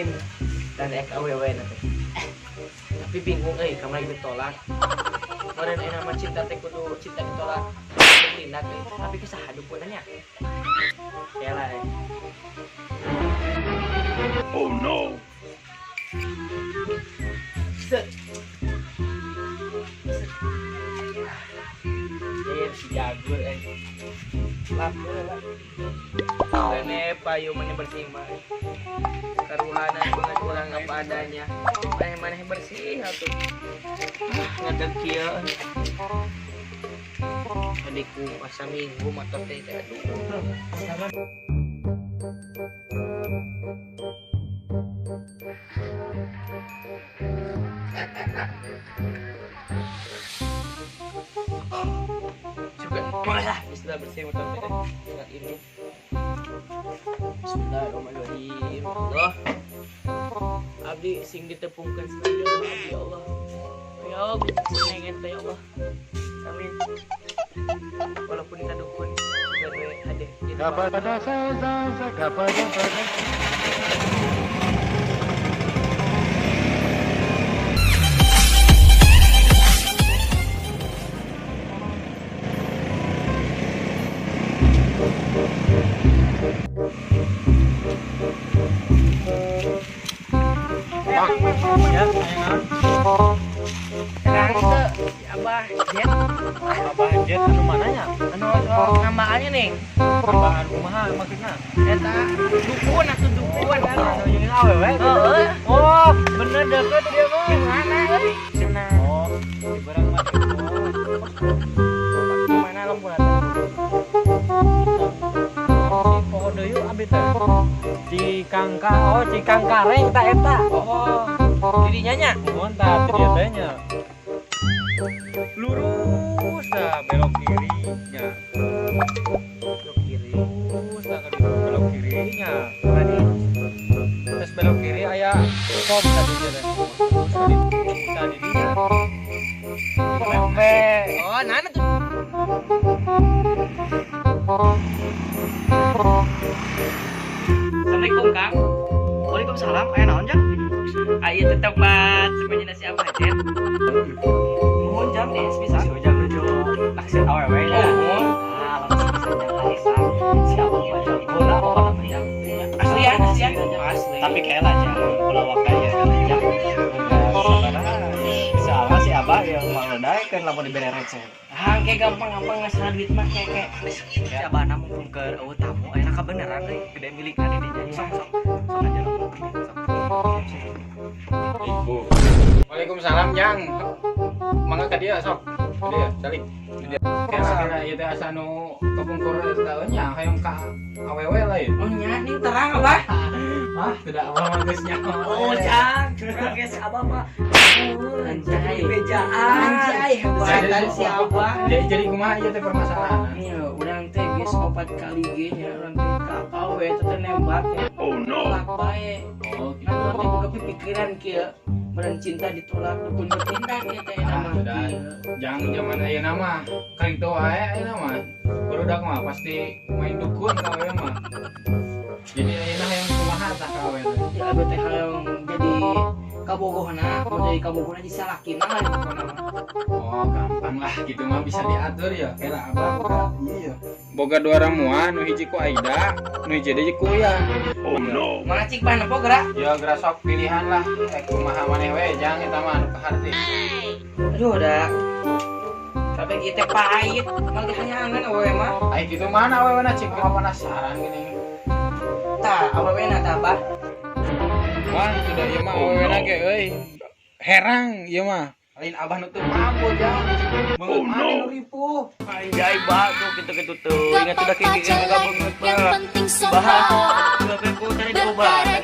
Bismillahirrahmanirrahim. Dan ek awewe na teh. Tapi bingung euy, kamari ditolak. Meureun enak mah cinta teh kudu cinta ditolak. Bertindak euy, tapi ke saha dukunna nya? Kela eh. Oh no! Set. Set. Eh, si jagur eh. Lap, lah. Kene payu mana bersih mah. Karuhanan banget urang apa adanya. Maneh-maneh bersih atuh. Ah, ngadeg kieu. Adikku asa minggu motor teh aduh. Sama. Juga lah, istilah bersih motor teh. Ingat ini. Bismillahirrahmanirrahim. Allah. Abdi sing ditepungkeun selanjutnya abdi ya Allah. Ya Allah, senengen teh ya Allah. Amin. Walaupun kita dukun juga we hade. Gapada sa sa sa gapada pada. Ya, Terang teu si Abah Jet. Abah Jet anu mananya? Anu nambaannya nih. Tambahan kumaha maksudna? Eta dukun atuh dukun anu. Anu jeung awewe gitu. Heeh. Oh, bener deket dia mah. Di mana euy? Cenah. Oh, di barang mah. Di mana lembur atuh? Di pohon deui abdi teh. Cikangka, oh Cikangkareng ta eta. Oh, didinya nya. Mohon tah di dieu teh nya. Lurus dah belok kiri nya. Belok kiri. Lurus dah ka ditu belok kiri nya. Tadi Terus belok kiri aya pom tadi dia teh. Tadi tadi dinya. Lempe. Oh, nana tuh. Assalamualaikum, Kang. Waalaikumsalam, aya naon jang? Ayo teh tempat semuanya nasi Abah Jet. Mohon jang, Es bisa. Si Ujang nuju naksir awewe nya. Oh, Ah, langsung bisa jang arisan. Si abang mah jago lah pokoknya mah jang. asli ya, asli ya. Asli. Tapi kayak lah jang, ulah waka ya jang. Soalnya si abah yang mangledaikeun lamun dibere receh. Ah, kayak gampang-gampang ngasih duit mah kayak kayak. Si abah na mumpung keur eueuh tamu, ayeuna kabeneran euy, gede milikna di dinya. Sok sok. Sok aja lah. Sok. Waalaikumsalam Jang. Mangga ka dieu sok. Ka dieu, salik. Ka dieu. Kira-kira ieu teh asa nu kepungkur taeun nya hayang ka awewe lain. Oh, nya nih terang Abah. Wah, tidak abah mah geus nyaho. Oh, Jang, curang geus abah mah. Anjay. Bejaan. Anjay, hebatan si Abah. Jadi kumaha ieu teh permasalahan? Iya, urang teh geus opat kali ge nya urang teh ka awe teh nembak ya. Oh no! Tolak bae. Oh, gitu. Kan urang teh boga pikiran kieu. Meureun cinta ditolak dukun bertindak kieu teh Ah, nama. sudah. Jang zaman ayeuna mah karito wae ayeuna mah. Barudak mah pasti main dukun ka awewe mah. Jadi ayeuna hayang kumaha tah ka awewe teh? Ya abah teh hayang jadi kabogohna, mau jadi kabogohna jadi salakina lah pokona mah. Oh, gampang lah gitu mah bisa diatur ya. Kira abah boga iya. Boga dua ramuan, nu hiji ku Aida, nu hiji deui ku Uya. Oh no! Mana cik bah nempo gerak? Ya geura sok pilihan lah. Eh kumaha maneh we jang eta mah anu kaharti. Aduh, udah. Sampai kita pahit, malah dihanyangan awewe mah. Ai kitu mana awewe na cik mah penasaran gini. Tah, awewe na tah bah. Wah, sudah ieu mah Oh, awewe na no. ge euy. Herang ieu mah. Lain abah nu teu mampu jang. Beungeut Oh, no. maneh nu ripuh. Anjay bah tuh gitu-gitu tuh. Ingat udah kayak gini jelek, banget yang bah. penting Bah, sopan. gak ku cari diobatan.